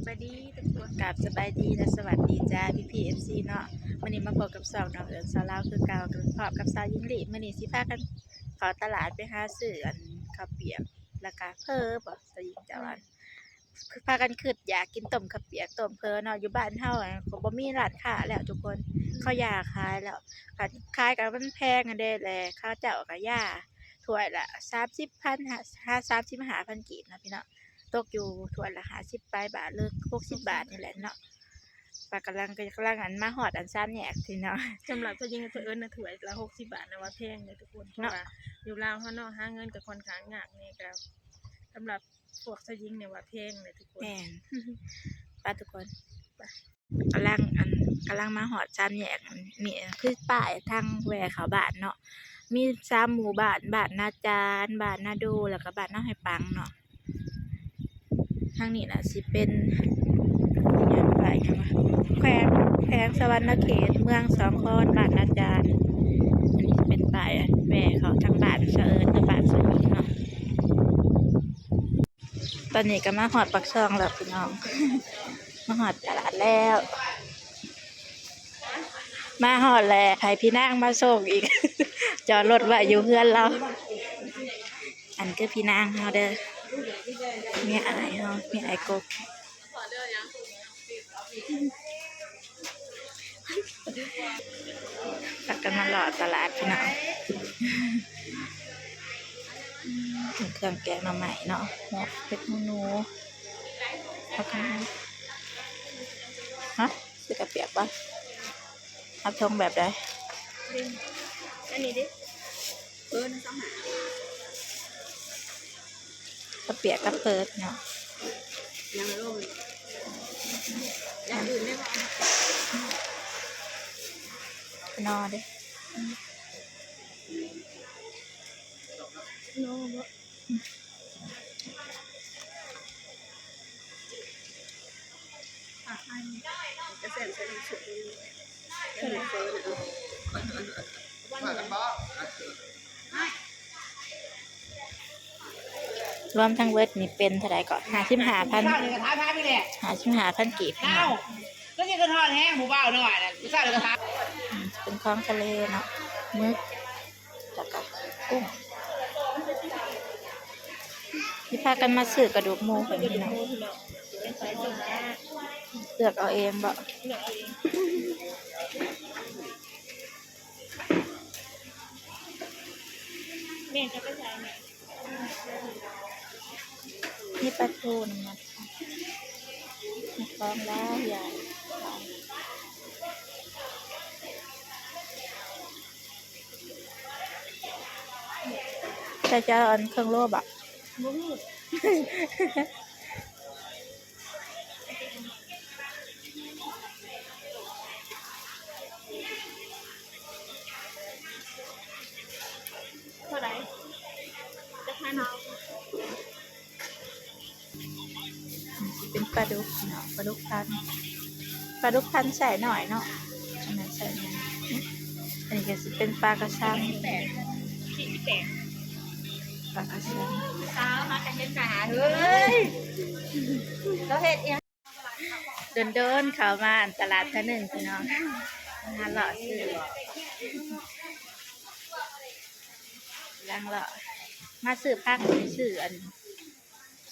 ສະບາຍດີທຸກຄົນ ກາບສະບາຍດີ ແລະ ສະຫວັດດີຈ້າ ພີ່ໆ ເອັຟຊີ ເນາະ. ມື້ນີ້ມາພົບກັບຊ່ອງນ້ອງເອີນສາວລາວຄືເກົ່າ ກັນພ້ອມກັບສາວຍິງລີ. ມື້ນີ້ຊິພາກັນເຂົ້າຕະຫຼາດໄປຫາຊື້ອັນເຂົ້າປຽກ ແລ້ວກະເຝີບໍ ສາວຍິງ ເຈົ້າວ່າ ພາກັນຄຶດຢາກກິນຕົ້ມເຂົ້າປຽກ ຕົ້ມເຝີເນາະ. ຢູ່ບ້ານເຮົາ ກໍບໍ່ມີຮ້ານຄ້າແລ້ວທຸກຄົນ ເຂົາຢ່າຂາຍແລ້ວ ຄັນຂາຍກໍມັນແພງຫັ້ນເດ້ ແລະ ເຂົາເຈົ້າກໍຢ່າ ຖ້ວຍລະສາມສິບພັນ ຫາ ສາມສິບຫ້າພັນກີບເນາະພີ່ນ້ອງ ຕົກຢູ່ຖ້ວຍລະຫ້າສິບປາຍບາດ ຫຼື ຫົກສິບບາດນີ້ແຫຼະເນາະ. ວ່າກຳລັງ ກຳລັງ ອັນ ມາຮອດ ອັນ ສາມແຍກນີ້ເນາະ. ສຳລັບສາວຍິງ ສາວເອີນນະ ຖ້ວຍລະຫົກສິບບາດນະ ວ່າແພງເດ້ທຸກຄົນ ເພາະວ່າຢູ່ລາວເຮົາເນາະ ຫາເງິນກໍຄ່ອນຂ້າງຍາກແດ່ ກໍສຳລັບພວກສາວຍິງນີ້ວ່າແພງເດ້ທຸກຄົນ. ແມ່ນ ໄປທຸກຄົນ ໄປ. ກຳລັງ ອັນ ກຳລັງມາຮອດສາມແຍກ ມີ ຄືປ້າຍທາງແວ່ເຂົ້າບ້ານເນາະ ມີສາມໝູ່ບ້ານ ບ້ານນາຈານ ບ້ານນາໂດ ແລ້ວກໍບ້ານນາໄຮປັງເນາະ. ທາງນີ້ນະຊິເປັນ ຫຍັງ ປ້າຍຫຍັງວະ ແຂວງ ແຂວງສະຫວັນນະເຂດ ເມືອງສອງຄອນ ບ້ານນາຈານ. ອັນນີ້ຊິເປັນປ້າຍ ອັນ ແວ່ເຂົ້າທາງບ້ານສາວເອີນກັບບ້ານສາວຍິງເນາະ. ຕອນນີ້ກໍມາຮອດປາກຊ່ອງແລ້ວພີ່ນ້ອງ ມາຮອດຕະຫຼາດແລ້ວ ມາຮອດແລ້ວ ໃຫ້ພີ່ນາງມາສົ່ງອີກ ຈອດລົດໄວ້ຢູ່ເຮືອນລາວ. ອັນຄືພີ່ນາງເຮົາເດີ ເມຍອ້າຍເຮົາ ເມຍອ້າຍກົກ. ພາກັນມາເລາະຕະຫຼາດພີ່ນ້ອງ ເຄື່ອງແກງໜໍ່ໄມ້ເນາະ ຫົວ ເຫັດຫູໜູ ຜັກຫອມ. ຮະ ຊື້ເຂົ້າປຽກບໍ່? ຮັບຖົງແບບໃດ? ອັນນີ້ເດ້ ເອີ ຊາວຫ້າ ເຂົ້າປຽກກັບເຝີເນາະ ຍັງລະລົງ ຢ່າງອື່ນໄດ້ບໍ່? ໜໍ່ເດ້ ໜໍ່ບໍ່? ລວມທັງເບິດນີ້ເປັນເທົ່າໃດເກາະ? ຫ້າສິບຫ້າພັນ ຫ້າສິບຫ້າພັນກີບ. ເປັນຂອງທະເລເນາະ ໝຶກ ແລ້ວກະກຸ້ງ ຊິພາກັນມາຊື້ກະດູກໝູເພິ່ນພີ່ນ້ອງ ເລືອກເອົາເອງບໍ? ແມ່ຈະໄປໃສແມ່? ມີປາທູນຳ ມີຂອງຫຼາຍຢ່າງ. ເຈົ້າຈະເອົາອັນເຄິ່ງໂລບໍ? ບໍ່ຮູ້. ເທົ່າໃດ? ຈັກພັນ? ເປັນປາດຸກເນາະ ປາດຸກພັນ ປາດຸກພັນໄຊນ້ອຍເນາະ ອັນນັ້ນໄຊໃຫຍ່. ອັນນີ້ກໍຊິເປັນປາກະຊັງ ສີ່ສິບແປດ ປາກະຊັງ ສາວຫາກັນເຫັນໜ້າເຮີ້ຍ ເຂົາເຮັດອີ່ຫຍັງ? ດົນໆ ເຂົ້າມາອັນຕະຫຼາດເທື່ອໜຶ່ງພີ່ນ້ອງ ມາເລາະຊື້ ກຳລັງເລາະ ມາຊື້ຜັກ ຊື້ອັນ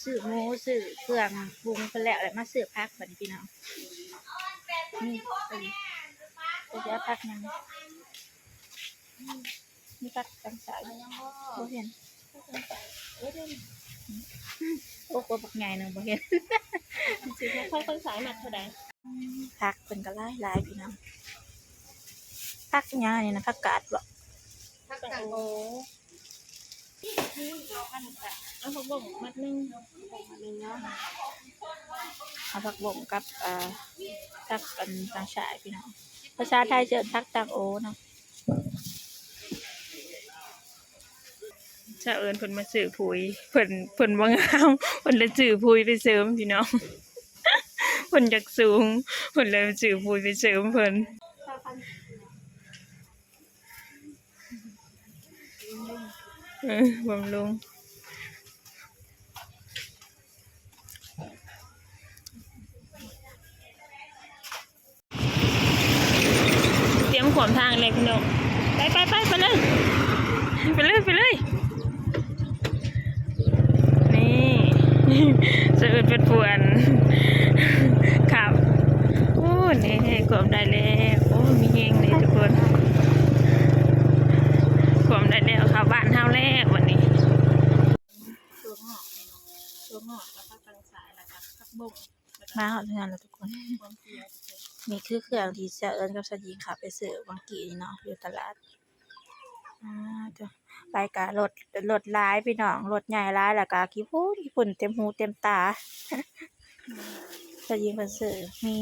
ຊື້ໝູ ຊື້ເຄື່ອງປຸງເພິ່ນແລ້ວ ແລ້ວມາຊື້ຜັກບັດນີ້ພີ່ນ້ອງ. ນີ້ ເພິ່ນ ເພິ່ນຈະເອົາຜັກຫຍັງ? ມີຜັກຕັງສາຍ ບໍ່ເຫັນ. ໂອ້ ໂອ້ ບັກໃຫຍ່ໜຶ່ງ ບໍ່ເຫັນ. ຜັກຕັງສາຍມັດເທົ່າໃດ? ຜັກເພິ່ນກໍຫຼາຍໆ ພີ່ນ້ອງ. ຜັກຫຍັງອັນນີ້ນະ? ຜັກກາດບໍ? ຜັກຕັງໂອ. ເອົາຜັກບົ້ງມັດໜຶ່ງ ເອົາຜັກບົ້ງກັບ ເອີ ຜັກອັນຕັງສາຍ ພີ່ນ້ອງ. ພາສາໄທເອີ້ນຜັກຕັງໂອເນາະ. ສາວເອີ້ນເພິ່ນມາຊື້ຜຸຍ ເພິ່ນ ເພິ່ນບໍ່ງາມ ເພິ່ນເລີຍຊື້ຜຸຍໄປເສີມ ພີ່ນ້ອງ. ເພິ່ນຢາກສູງ ເພິ່ນເລີຍຊື້ຜຸຍໄປເສີມເພິ່ນ. ເອີ ບຳລຸງ. ພ້ອມທາງແລ້ວພີ່ນ້ອງ ໄປໆໆ ໄປເລີຍ ໄປເລີຍ ໄປເລີຍ ນີ້ ສະເອີນເປັນຜູ້ອັນຂັບ ໂອ້ ນີ້ ຂວບໄດ້ແລ້ວ ໂອ້ ມີແຮງເດ້ທຸກຄົນ ຂວບໄດ້ແລ້ວ ເຂົ້າບ້ານເຮົາແລ້ວບັດນີ້ ຖົ່ວງອກ ຖົ່ວງອກ ແລ້ວກໍຕັງສາຍ ແລ້ວກໍຜັກບົ້ງ ມາຮອດເຮືອນແລ້ວທຸກຄົນ ນີ້ຄືເຄື່ອງທີ່ສະເອີນກັບສະຍິງເຂົ້າໄປຊື້ຫວ່າງກີ້ນີ້ເນາະ ຢູ່ຕະຫຼາດ ອ່າ ໄປກະລົດ ລົດຫຼາຍພີ່ນ້ອງ ລົດໃຫຍ່ຫຼາຍ ແລ້ວກະຂີ້ຝຸ່ນ ຂີ້ຝຸ່ນເຕັມຫູເຕັມຕາ ສະຍິງເພິ່ນຊື້ ມີ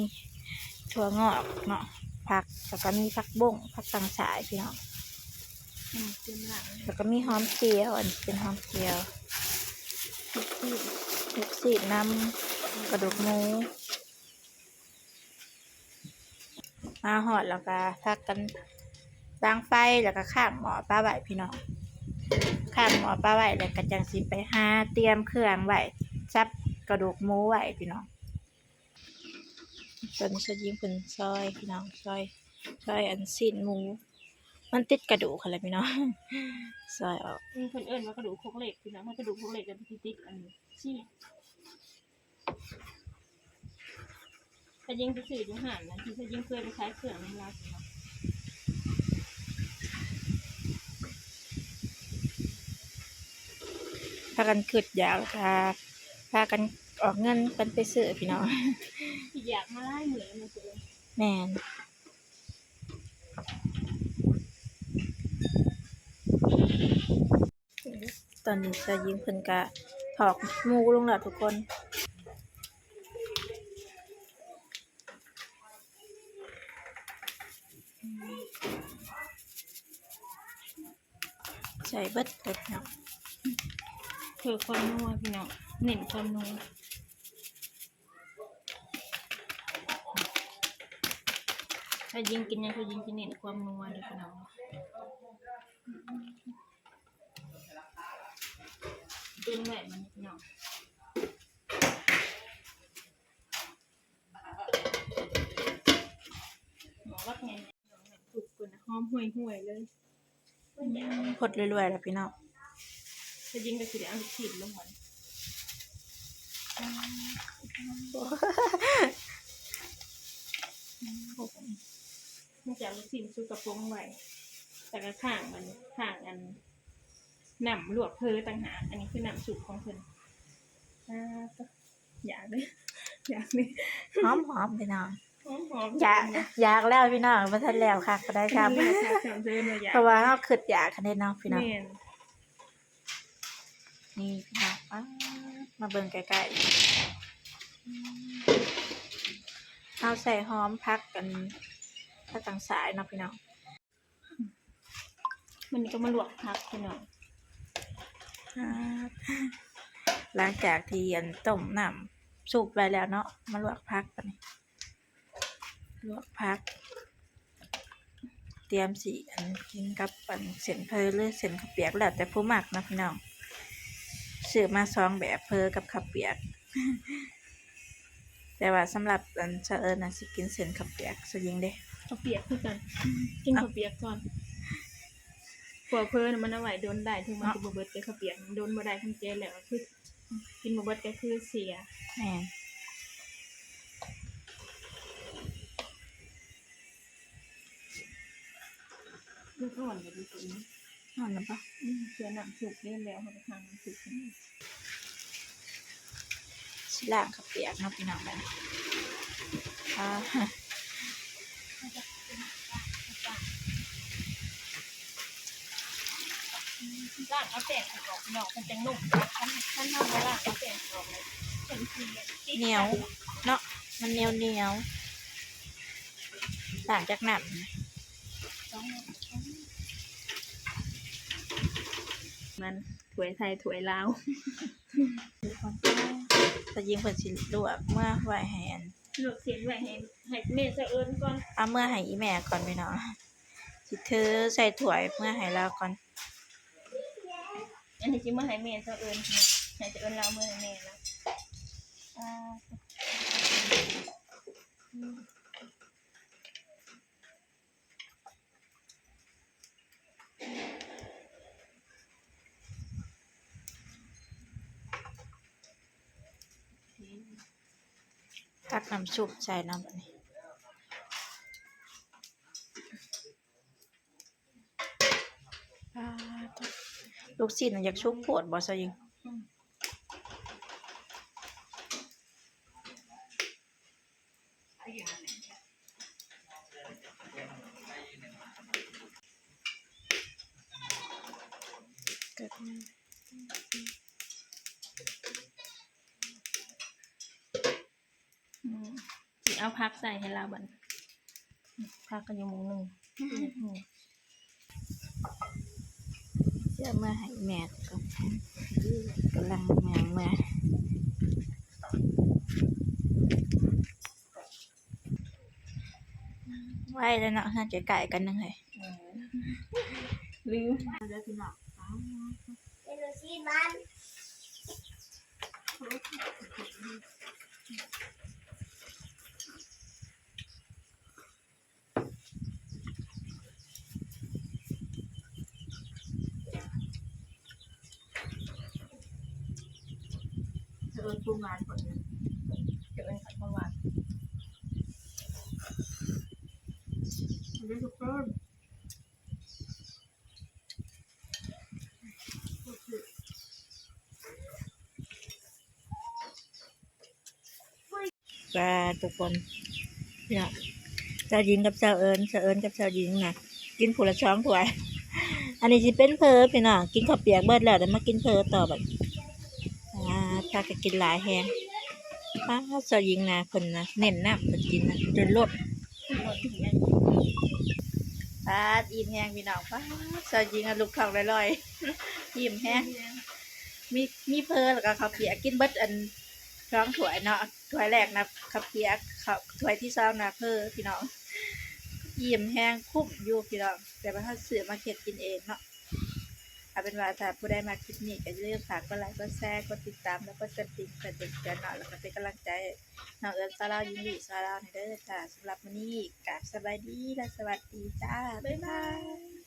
ຖົ່ວງອກເນາະ ຜັກ ແລ້ວກະມີຜັກບົ້ງ ຜັກຕັງສາຍພີ່ນ້ອງ ອືມ ເຕັມຫຼາຍ ແລ້ວກະມີຫອມຈຽວ ອັນນີ້ເປັນຫອມຈຽວ ລູກຊີ້ນ ລູກຊີ້ນນຳ ກະດູກໝູ ມາຮອດແລ້ວກະພາກັນດັງໄຟ ແລ້ວກະຄ້າງໝໍ້ປະໄວ້ພີ່ນ້ອງ ຄ້າງໝໍ້ປະໄວ້ ແລ້ວກະຈັ່ງຊິໄປຫາຕຽມເຄື່ອງໄວ້ ສັບກະດູກໝູໄວ້ພີ່ນ້ອງ ຕອນນີ້ສະຍິງເພິ່ນຊອຍພີ່ນ້ອງ ຊອຍ ຊອຍອັນຊີ້ນໝູ ມັນຕິດກະດູກຫັ້ນແຫຼະພີ່ນ້ອງ ຊອຍອອກ ອືມ ເພິ່ນເອີ້ນວ່າກະດູກຄົກເຫຼັກພີ່ນ້ອງ ມັນກະດູກຄົກເຫຼັກ ແລ້ວມັນຊິຕິດອັນຊີ້ນ ສະຍິງໄປຊື້ຢູ່ຮ້ານນັ້ນ ທີ່ສະຍິງເຄີຍໄປຂາຍເຄື່ອງນຳລາວ ພາກັນຄຶດຢາກ ແລ້ວກະພາກັນອອກເງິນກັນໄປຊື້ພີ່ນ້ອງ ຢາກມາຫຼາຍມື້ແລ້ວ ແມ່ນ ຕອນນີ້ຊາຍຍິງເພິ່ນກະຖອກໝູລົງແລ້ວທຸກຄົນ ໃສ່ເບິດເລີຍເນາະ ເພື່ອຄວາມນົວພີ່ນ້ອງ ເນັ້ນຄວາມນົວ ຊາຍຍິງກິນຫຍັງ ຊາຍຍິງຊິເນັ້ນຄວາມນົວເດີພີ່ນ້ອງ. ເປັນແບບນີ້ເນາະ ໝໍ້ບັກໃຫຍ່ ທຸກຄົນ ຫອມຫວຍໆເລີຍ ອືມ ພົດລວຍໆແລ້ວພີ່ນ້ອງ ຊາຍຍິງກໍຊິໄດ້ເອົາລູກຊີ້ນລົງບັດນີ້ ເນື່ອງຈາກລູກຊີ້ນສຸກກະປົງໄວ້ ແລ້ວກໍຄ້າງອັນ ຄ້າງອັນ ນ້ຳລວກເຝີຕ່າງຫາກ ອັນນີ້ຄືນ້ຳຊຸບຂອງເພິ່ນ ອ່າ ຢາກເດີ ຢາກເດີ ຫອມໆ ພີ່ນ້ອງ ຫອມໆ ຢາກ ຢາກແລ້ວພີ່ນ້ອງ ບໍ່ທັນແລ້ວຄັກປານໃດຊ້ຳ ບໍ່ທັນແລ້ວຄັກຊ້ຳ ເຊີນວ່າຢາກ ເພາະວ່າເຮົາຄຶດຢາກຫັ້ນເດ້ເນາະພີ່ນ້ອງ ແມ່ນ ນີ້ພີ່ນ້ອງ ປາດ ມາເບິ່ງໃກ້ໆ ເຮົາໃສ່ຫອມ ຜັກ ອັນ ຜັກຕັງສາຍເນາະພີ່ນ້ອງ. ມື້ນີ້ກໍມາລວກຜັກພີ່ນ້ອງ ອ່າ ຫຼັງຈາກທີ່ອັນຕົ້ມນ້ຳຊຸບໄວ້ແລ້ວເນາະ ມາລວກຜັກບາດນີ້ ລວກຜັກ ຕຽມຊິອັນກິນກັບອັນເສັ້ນເຝີ ຫຼື ເສັ້ນເຂົ້າປຽກ ແລ້ວແຕ່ຜູ້ມັກເນາະພີ່ນ້ອງ ຊື້ມາສອງແບບ ເຝີກັບເຂົ້າປຽກ. ແຕ່ວ່າສຳລັບອັນສາວເອີນນະ ຊິກິນເສັ້ນເຂົ້າປຽກ ສາວຍິງເດ້ ເຂົ້າປຽກຄືກັນ ກິນເຂົ້າປຽກກ່ອນ ເພາະເຝີນະມັນເອົາໄວ້ດົນໄດ້ ເຖິງມັນຊິບໍ່ເບິດ ແຕ່ເຂົ້າປຽກມັນດົນບໍ່ໄດ້ ຄັນແກ່ແລ້ວກໍຄືກິນບໍ່ເບິດກໍຄືເສຍ ແມ່ນ. ມັນອ່ອນແລ້ວເດ້ ອ່ອນແລ້ວບໍ່? ອືມ ເພາະນ້ຳຊຸບເດ້ ແລ້ວເຮົາກໍທາງນ້ຳຊຸບ ຊິລ້າງເຂົ້າປຽກເນາະພີ່ນ້ອງ ບາດນີ້ ອ່າ ລ້າງເອົາແປ້ງອອກເນາະ ມັນຈັ່ງນຸ້ມ ຄັນ ຄັນເຮົາບໍ່ລ້າງເອົາແປ້ງອອກ ມັນຊິຕິດ ໜຽວເນາະ ມັນໜຽວໆ. ລ້າງຈາກນ້ຳ ມັນຖ້ວຍໄທຖ້ວຍລາວ ຊາຍຍິງເພິ່ນຊິລວກເມືອໄວ້ໃຫ້ອັນ ລວກເສັ້ນໄວ້ໃຫ້ ໃຫ້ແມ່ສາວເອີນກ່ອນ ເອົາເມືອໃຫ້ອີ່ແມ່ກ່ອນພີ່ນ້ອງ ຊິຖືໃສ່ຖ້ວຍເມືອໃຫ້ລາວກ່ອນ ອັນນີ້ຊິເມືອໃຫ້ແມ່ສາວເອີນ ໃຫ້ສາວເອີນລາວເມືອໃຫ້ແມ່ລາວ ອ່າ. ຕັກນ້ຳຊຸບໃສ່ເນາະບັດນີ້. ປາດ ລູກຊີ້ນມັນຢາກສຸກໂພດບໍ່ຊາວຍິງ? ອືມ ກັບ ອືມ ຊິເອົາຜັກໃສ່ໃຫ້ລາວບັດນີ້ ຜັກກໍຢູ່ໝ່ອງໜຶ່ງ. ອືມ ຊິເອົາມາໃຫ້ແມ່ກ່ອນ ກຳລັງຍ່າງມາ. ໄວແລ້ວເນາະ ເຮືອນໃກ້ໆກັນໜຶ່ງເຮີ້ຍ. ເອີ ລືມ ເດີພີ່ນ້ອງ ເປັນລູກຊີ້ນມັນ. ເອີ້ນຜູ້ງານເພິ່ນ ເອີ້ນເຂົາເຈົ້າວ່າ ເດີທຸກຄົນ. ວ່າທຸກຄົນ ພີ່ນ້ອງ ຊາວຍິງກັບຊາວເອິນ ຊາວເອິນກັບຊາວຍິງນະ ກິນຜູ້ລະສອງຖ້ວຍ. ອັນນີ້ຊິເປັນເຝີພີ່ນ້ອງ ກິນເຂົ້າປຽກເບິດແລ້ວ ໄດ້ມາກິນເຝີຕໍ່ບັດ. ອ່າ ພາກັນກິນຫຼາຍແຮງ. ປາດ ຊາວຍິງນະ ເພິ່ນນະ ເນັ້ນນ້ຳເພິ່ນກິນນະ ຈົນລົ້ນ. ປາດ ອີ່ມແຮງພີ່ນ້ອງ. ປາດ ຊາວຍິງອະ ລູກທ້ອງລອຍໆ ອີ່ມແຮງ. ມີ ມີເຝີ ແລ້ວກໍເຂົ້າປຽກ ກິນເບິດອັນສອງຖ້ວຍເນາະ. ຖ້ວຍແລກນະເຂົ້າປຽກ ເຂົ້າ ຖ້ວຍທີສອງນະເຝີພີ່ນ້ອງ. ອີ່ມແຮງ ຄຸ້ມຢູ່ພີ່ນ້ອງ ແຕ່ວ່າເຮົາຊື້ມາເຮັດກິນເອງເນາະ. ເອົາເປັນວ່າຖ້າຜູ້ໃດມັກຄລິບນີ້ກໍຢ່າລືມຝາກກົດໄລ ກົດແຊ ກົດຕິດຕາມ ແລະ ກົດກະດິ່ງເພື່ອແຈ້ງເຕືອນເນາະ ແລ້ວກໍເປັນກຳລັງໃຈນ້ອງເອິນ ຊາວລາວ ຍິງດີ ຊາວລາວ ນີ້ເດີຈ້າ. ສຳລັບມື້ນີ້ກະສະບາຍດີ ແລະ ສະຫວັດດີຈ້າ. ບາຍບາຍ.